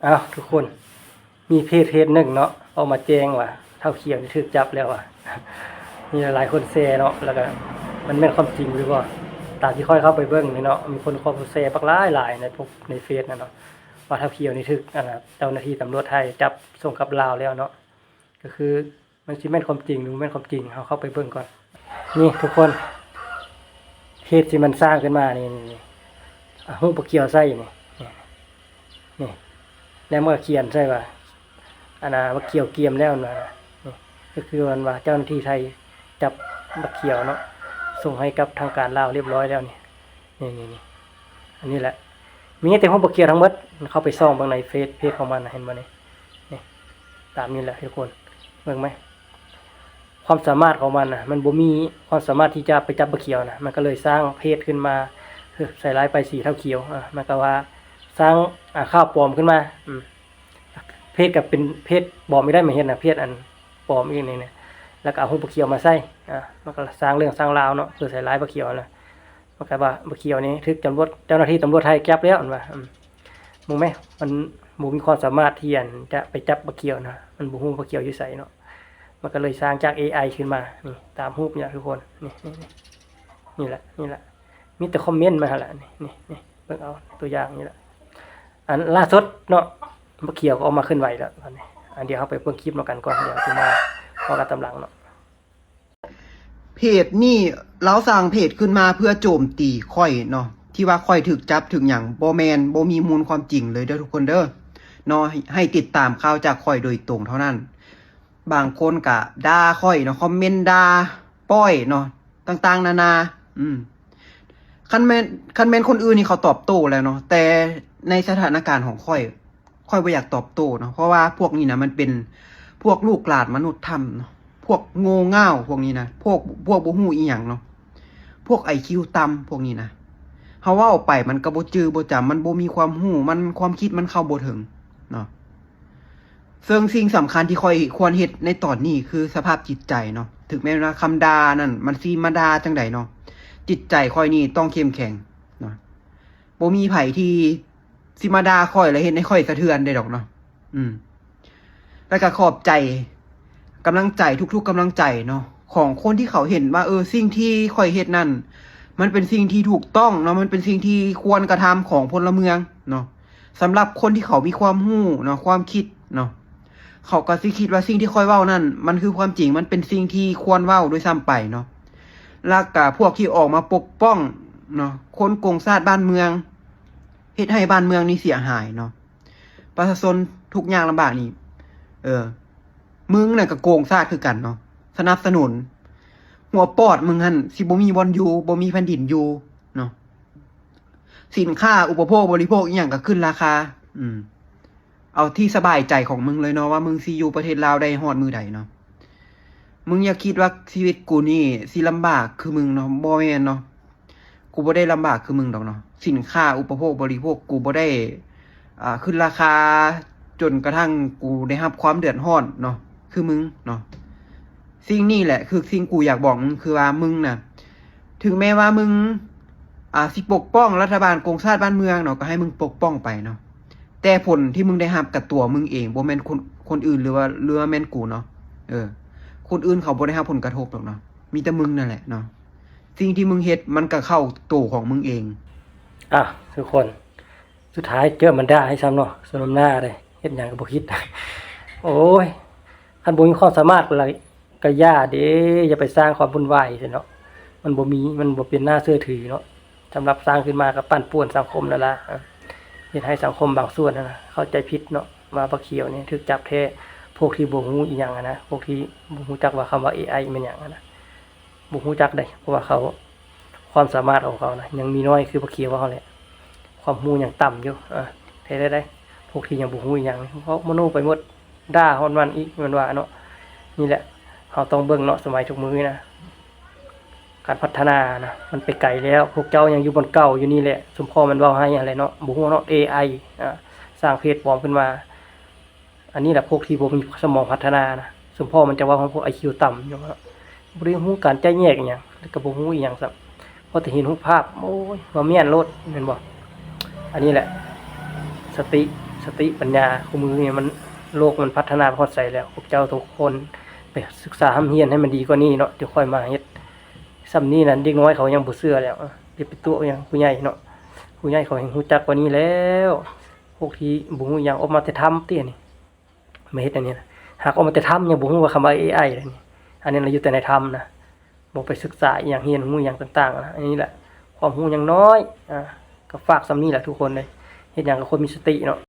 ອ້າວ ທຸກຄົນ ມີເພຈເພຈໜຶ່ງເນາະ ອອກມາແຈ້ງວ່າທ້າວຂຽວນີ້ຖືກຈັບແລ້ວວ່າ ມີຫຼາຍໆຄົນແຊເນາະ ແລ້ວກໍມັນແມ່ນຄວາມຈິງຫຼືບໍ່? ຕາມທີ່ຂ້ອຍເຂົ້າໄປເບິ່ງນີ້ເນາະ ມີຄົນເຂົ້າໄປແຊບັກຫຼາຍໆໃນພວກ ໃນເຟສນັ້ນເນາະ ວ່າທ້າວຂຽວນີ້ຖືກ ອັນນ່າ ເຈົ້າໜ້າທີ່ຕຳຫຼວດໄທຈັບສົ່ງກັບລາວແລ້ວເນາະ ກໍຄື ມັນຊິແມ່ນຄວາມຈິງ ຫຼືບໍ່ແມ່ນຄວາມຈິງ ເຮົາເຂົ້າໄປເບິ່ງກ່ອນ. ນີ້ທຸກຄົນ ເພຈທີ່ມັນສ້າງຂຶ້ນມານີ້ ນີ້ ອ່າ ຮູບບັກຂຽວໃສ່ນີ້ ນີ້ ນີ້ ແລ້ວມັນກໍຂຽນໃສ່ວ່າ ອັນນ່າ ບັກຂຽວກຽມແລ້ວ ນັ້ນນະ ນີ້ ກໍຄືມັນວ່າເຈົ້າໜ້າທີ່ໄທຈັບບັກຂຽວເນາະ ສົ່ງໃຫ້ກັບທາງການລາວຮຽບຮ້ອຍແລ້ວນີ້. ນີ້ໆໆ ອັນນີ້ແຫຼະ ມີແຕ່ຮູບບັກຂຽວທັງໝົດ ເຂົ້າໄປສ່ອງເບິ່ງໃນເຟສ ເພຈຂອງມັນນະ ເຫັນບໍ່ນີ້? ນີ້ ຕາມນີ້ແຫຼະທຸກຄົນ ເບິ່ງໄໝ? ຄວາມສາມາດຂອງມັນນະ ມັນບໍ່ມີຄວາມສາມາດທີ່ຈະໄປຈັບບັກຂຽວນະ ມັນກໍເລີຍສ້າງເພຈຂຶ້ນມາ ເພື່ອໃສ່ຮ້າຍປ້າຍສີທ້າວຂຽວ ອາ ມັນກໍວ່າສ້າງ ອາ ຂ່າວປອມຂຶ້ນມາ ອືມ ເພຈກໍເປັນເພຈປອມອີກໄດ໋ ມາເຮັດນະ ເພຈອັນປອມອີກນີ້ນະ ແລ້ວກໍເອົາຮູບບັກຂຽວມາໃສ່ ອາ ມັນກໍສ້າງເລື່ອງສ້າງລາວເນາະ ເພື່ອໃສ່ຮ້າຍບັກຂຽວນະ. ມັນກໍວ່າບັກຂຽວນີ້ຖືກຕຳຫຼວດ ເຈົ້າໜ້າທີ່ຕຳຫຼວດໄທຈັບແລ້ວ ມັນວ່າ ອືມ ເບິ່ງແມ ມັນບໍ່ມີຄວາມສາມາດທີ່ ອັນ ຈະໄປຈັບບັກຂຽວນະ ມັນບໍ່ຮູ້ບັກຂຽວຢູ່ໃສເນາະ ມັນກໍເລີຍສ້າງຈາກເອໄອຂຶ້ນມາ ນີ້ ຕາມຮູບນີ້ລະທຸກຄົນ ນີ້ ນີ້ ນີ້ ນີ້ແຫຼະ ນີ້ແຫຼະ ມີແຕ່ຄອມເມັນມາຫັ້ນລະ ນີ້ ນີ້ ນີ້ ເບິ່ງເອົາຕົວຢ່າງນີ້ລະ ອັນລ່າສຸດເນາະ ບັກຂຽວກໍອອກມາເຄື່ອນໄຫວແລ້ວ ອັນນີ້ ອັນ ດຽວເຮົາໄປເບິ່ງຄລິບນຳກັນກ່ອນ ດຽວຊິມາເວົ້າກັນຕາມຫຼັງເນາະ. ເພຈນີ້ລາວສ້າງເພຈຂຶ້ນມາເພື່ອໂຈມຕີຂ້ອຍເນາະ ທີ່ວ່າຂ້ອຍຖືກຈັບຖືກຫຍັງ ບໍ່ແມ່ນ ບໍ່ມີມູນຄວາມຈິງເລີຍເດີທຸກຄົນເດີເນາະ ໃຫ້ ໃຫ້ຕິດຕາມຂ່າວຈາກຂ້ອຍໂດຍຕົງເທົ່ານັ້ນ. ບາງຄົນກະດ່າຂ້ອຍເນາະ ຄອມເມັນດ່າປ້ອຍເນາະ ຕ່າງໆນານາ ອືມ ຄັນແມ່ນ ຄັນແມ່ນຄົນອື່ນນີ້ເຂົາຕອບໂຕ້ແລ້ວເນາະ ແຕ່ໃນສະຖານະການຂອງຂ້ອຍ ຂ້ອຍບໍ່ຢາກຕອບໂຕ້ເນາະ ເພາະວ່າພວກນີ້ນະ ມັນເປັນພວກລູກຫຼານມະນຸດຖ້ຳເນາະ ພວກໂງ່ເຫງົ້າພວກນີ້ນະ ພວກ ພວກບໍ່ຮູ້ອີ່ຫຍັງເນາະ ພວກໄອຄິວຕ່ຳພວກນີ້ນະ ເຮົາເວົ້າໄປມັນກໍບໍ່ຈື່ບໍ່ຈຳ ມັນບໍ່ມີຄວາມຮູ້ ມັນ ຄວາມຄິດມັນເຂົ້າບໍ່ເຖິງເນາະ. ເຊິ່ງສິ່ງສຳຄັນທີ່ຂ້ອຍຄວນເຮັດໃນຕອນນີ້ຄືສະພາບຈິດໃຈເນາະ ເຖິງແມ່ນວ່າຄຳດ່ານັ້ນມັນຊິມາດ່າຈັ່ງໃດເນາະ ຈິດໃຈຂ້ອຍນີ້ຕ້ອງເຂັ້ມແຂງເນາະ ບໍ່ມີໃຜທີ່ ຊິມາດ່າຂ້ອຍ ແລະ ເຮັດໃຫ້ຂ້ອຍສະເທືອນໄດ້ດອກເນາະ ອືມ ແລ້ວກໍຂອບໃຈກຳລັງໃຈ ທຸກໆກຳລັງໃຈເນາະ ຂອງຄົນທີ່ເຂົາເຫັນວ່າ ເອີ ສິ່ງທີ່ຂ້ອຍເຮັດນັ້ນ ມັນເປັນສິ່ງທີ່ຖືກຕ້ອງເນາະ ມັນເປັນສິ່ງທີ່ຄວນກະທຳຂອງພົນລະເມືອງເນາະ ສຳລັບຄົນທີ່ເຂົາມີຄວາມຮູ້ເນາະ ຄວາມຄິດເນາະ ເຂົາກໍຊິຄິດວ່າສິ່ງທີ່ຂ້ອຍເວົ້ານັ້ນ ມັນຄືຄວາມຈິງ ມັນເປັນສິ່ງທີ່ຄວນເວົ້າດ້ວຍຊ້ຳໄປເນາະ ແລ້ວກະພວກທີ່ອອກມາປົກປ້ອງເນາະ ຄົນໂກງຊາດບ້ານເມືອງ ເຮັດໃຫ້ບ້ານເມືອງນີ້ເສຍຫາຍເນາະ ປະຊາຊົນທຸກຍາກລຳບາກນີ້ ເອີ ມຶງນັ້ນກໍໂກງຊາດຄືກັນເນາະ ສະໜັບສະໜູນ ຫົວປອດມຶງຫັ້ນຊິບໍ່ມີບ່ອນຢູ່ ບໍ່ມີແຜ່ນດິນຢູ່ເນາະ ສິນຄ້າອຸປະໂພກບໍລິໂພກອີ່ຫຍັງກໍຂຶ້ນລາຄາ ອືມ ເອົາທີ່ສະບາຍໃຈຂອງມຶງເລີຍເນາະ ວ່າມຶງຊິຢູ່ປະເທດລາວໄດ້ຮອດມື້ໃດເນາະ ມຶງຢ່າຄິດວ່າຊີວິດກູນີ້ຊິລຳບາກຄືມຶງເນາະ ບໍ່ແມ່ນເນາະ ກູບໍ່ໄດ້ລຳບາກຄືມຶງດອກເນາະ ສິນຄ້າອຸປະໂພກບໍລິໂພກ ກູບໍ່ໄດ້ ອ່າ ຂຶ້ນລາຄາຈົນກະທັ້ງກູໄດ້ຮັບຄວາມເດືອດຮ້ອນເນາະ ຄືມຶງເນາະ ສິ່ງນີ້ແຫຼະຄືສິ່ງກູຢາກບອກມຶງ ຄືວ່າມຶງນະ ເຖິງແມ້ວ່າມຶງ ອ່າ ຊິປົກປ້ອງລັດຖະບານໂກງຊາດບ້ານເມືອງເນາະ ກໍໃຫ້ມຶງປົກປ້ອງໄປເນາະ ແຕ່ຜົນທີ່ມຶງໄດ້ຮັບກັບຕົວມຶງເອງ ບໍ່ແມ່ນຄົນ ຄົນອື່ນ ຫຼືວ່າ ຫຼືວ່າແມ່ນກູເນາະ ເອີ ຄົນອື່ນເຂົາບໍ່ໄດ້ຮັບຜົນກະທົບດອກເນາະ ມີແຕ່ມຶງນັ້ນແຫຼະເນາະ ສິ່ງທີ່ມຶງເຮັດມັນກໍເຂົ້າໂຕຂອງມຶງເອງ. ອ່າ ທຸກຄົນ ສຸດທ້າຍເຈີມັນດ່າໃຫ້ຊ້ຳເນາະ ສົມນ້ຳໜ້າເດ້ ເຮັດຫຍັງກໍບໍ່ຄິດ ໂອ້ຍ ຄັນບໍ່ມີຄວາມສາມາດລະ ກະຢ່າເດ້ ຢ່າໄປສ້າງຄວາມວຸ່ນວາຍເນາະ ມັນບໍ່ມີ ມັນບໍ່ເປັນໜ້າເຊື່ອຖືເນາະ ສຳລັບສ້າງຂຶ້ນມາກໍປັ່ນປ່ວນສັງຄົມນັ້ນລະ ເຮັດໃຫ້ສັງຄົມບາງສ່ວນຫັ້ນນະ ເຂົ້າໃຈຜິດເນາະ ວ່າບັກຂຽວນີ້ຖືກຈັບແທ້ ພວກທີ່ບໍ່ຮູ້ອີ່ຫຍັງຫັ້ນນະ ພວກທີ່ບໍ່ຮູ້ຈັກວ່າຄຳວ່າເອໄອແມ່ນຫຍັງຫັ້ນນະ ບໍ່ຮູ້ຈັກເດ້ ເພາະວ່າເຂົາ ຄວາມສາມາດຂອງເຂົານະ ຍັງມີນ້ອຍຄືບັກຂຽວເຮົາແຫຼະ ຄວາມຮູ້ຍັງຕ່ຳຢູ່ ອາ ແທ້ໆ ພວກທີ່ຍັງບໍ່ຮູ້ອີ່ຫຍັງ ເຂົາມະໂນໄປໝົດ ດ່າຮອດມັນອີກ ແມ່ນວ່າເນາະ ນີ້ແຫຼະ ເຮົາຕ້ອງເບິ່ງເນາະ ສະໄໝທຸກມື້ນີ້ນະ ການພັດທະນານະ ມັນໄປໄກແລ້ວ ພວກເຈົ້າຍັງຢູ່ບ່ອນເກົ່າຢູ່ນີ້ແຫຼະ ສົມພໍມັນເວົ້າໃຫ້ຫັ້ນແຫຼະເນາະ ບໍ່ຮູ້ເນາະ ເອໄອ ອາ ສ້າງເພຈປອມຂຶ້ນມາ ອັນນີ້ລະພວກທີ່ບໍ່ມີສະໝອງພັດທະນານະ ສົມພໍມັນຈະເວົ້າໃຫ້ພວກໄອຄິວຕ່ຳຢູ່ເນາະ ບໍ່ໄດ້ຮູ້ການແຈກແຍກອີ່ຫຍັງ ແລ້ວກໍບໍ່ຮູ້ອີ່ຫຍັງຊ້ຳ ພໍແຕ່ເຫັນຮູບພາບ ໂອ້ຍ ວ່າແມ່ນໂລດ ແມ່ນບໍ່? ອັນນີ້ແຫຼະ ສະຕິ ສະຕິປັນຍາຄູ່ມື້ນີ້ມັນ ໂລກມັນພັດທະນາໄປຮອດໃສແລ້ວ. ພວກເຈົ້າທຸກຄົນໄປສຶກສາຮ່ຳຮຽນໃຫ້ມັນດີກວ່ານີ້ເນາະ ດຽວຄ່ອຍມາເຮັດ. ສ່ຳນີ້ນະ ເດັກນ້ອຍເຂົາຍັງບໍ່ເຊື່ອແລ້ວ. ຢ່າໄປຕົວະຫຍັງຜູ້ໃຫຍ່ເນາະ, ຜູ້ໃຫຍ່ເຂົາແຮ່ງຮູ້ຈັກກວ່ານີ້ແລ້ວ. ພວກທີ່ບໍ່ຮູ້ຫຍັງອອກມາແຕ່ຖ້ຳຕິອັນນີ້ ມາເຮັດອັນນີ້ນະ. ຫາກອອກມາແຕ່ຖ້ຳຍັງບໍ່ຮູ້ວ່າຄຳວ່າ ເອໄອ ແລ້ວນີ້. ອັນນີ້ລະຢູ່ແຕ່ໃນຖ້ຳນະ, ບໍ່ໄປສຶກສາອີ່ຫຍັງ ຮຽນຮູ້ຫຍັງຕ່າງໆນະ. ອັນນີ້ແຫຼະ ຄວາມຮູ້ຍັງນ້ອຍ. ອາ ກໍຝາກສ່ຳນີ້ແຫຼະທຸກຄົນເອີຍ. ເຮັດຫຍັງກໍຄວນມີສະຕິເນາະ.